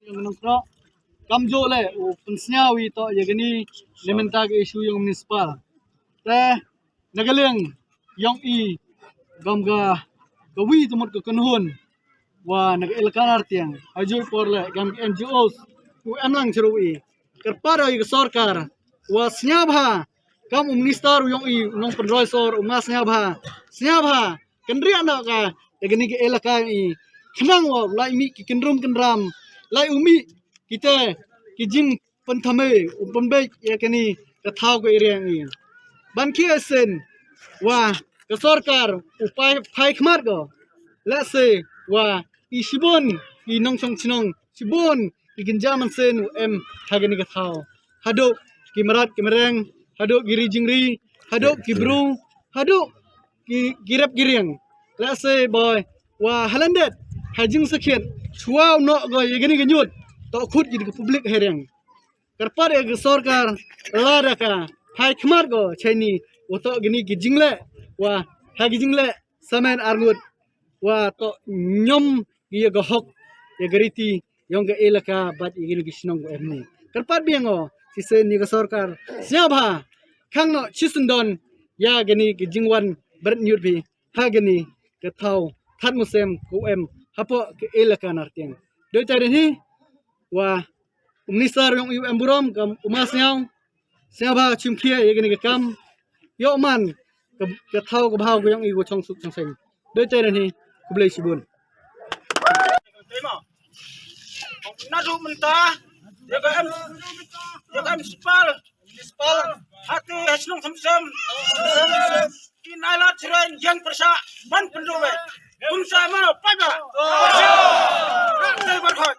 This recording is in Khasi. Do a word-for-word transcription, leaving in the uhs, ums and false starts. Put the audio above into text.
Nongkrok kam ju leh u pynsngew i to ïa kani ne mynta ka issue ïong municipal. Te na ka liang ïong i gam ka ka wi tumut ka kynhun wa na ka elaka Nartiang ha ju i por leh gam ka N G Os u em lang chru i kyrpad ïa ka sorkar wa sngewbha kam u minister u ïong i u nongpynroi sor u ma sngewbha sngewbha kynriah noh ka ïa kani ka elaka ïong i khnang wa lai mih ki kynrum kynram lai u mih kita ki jingpynthame u pynbeit ïa kani ka thaw ka area ïong i ban ki asen wa ka sorkar u phai phai khmat ko lehse wa i shibun i nongshong shnong shibun i kynja mynsiem u em ha kani ka thaw haduh ki mrad ki mreng haduh ki ri jingri haduh ki bru haduh ki ki rep ki riang lehse boy wa halandet ha jingsakhiat shuwa u noh ko ïa kani ka ñiut to khut ki ka public hearing kyrpad ïa ka sorkar lada ka phai khmat ko chaini wa to kini ki jingleh wa ha ki jingleh samen arngut wa to ñiom ïa ka hok ïa ka riti ïong ka elaka bad ïa kini ki shnong ko em ni kyrpad biang o shisien ïa ka sorkar sngewbha khang noh chisyndon ïa kini ki jingwan bret ñiut phi ha kani ka thaw thad musem ko em hapoh ka elaka Nartiang. Dei te hi wa u minister ïong i u em burom kam u ma sngewbha chim khia ïa kani ka kam ïoh man ka thaw ka bhaw ka ïong i ko chong suk chong seng. Dei te hi khublei shibun. Naduh mynta ïa ka em ïa ka em spal spal hati hasnung samsem in ai la train yang persa ban penduwe kumsa ma pai ba. Rak dei ban hoi.